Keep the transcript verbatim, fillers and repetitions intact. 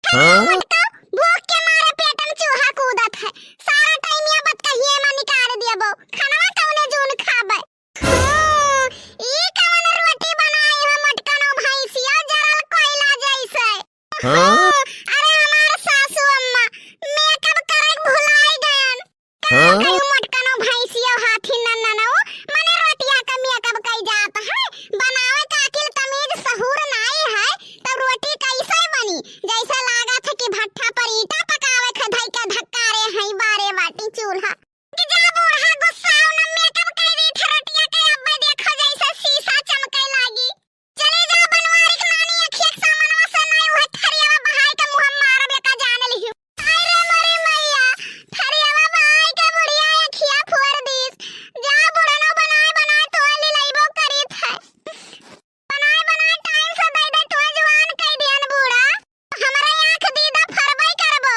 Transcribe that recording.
हाँ? मोटका, भूख के मारे पेट में चूहा कूदत है। सारा टाइम ये बतकहिए में निकाल दिया बो। खानवा कौने जून खाबे? हम्म, ई कवन रोटी बनाई हो मोटकनो, भैंसिया जरल कोयला जैसे। हाँ?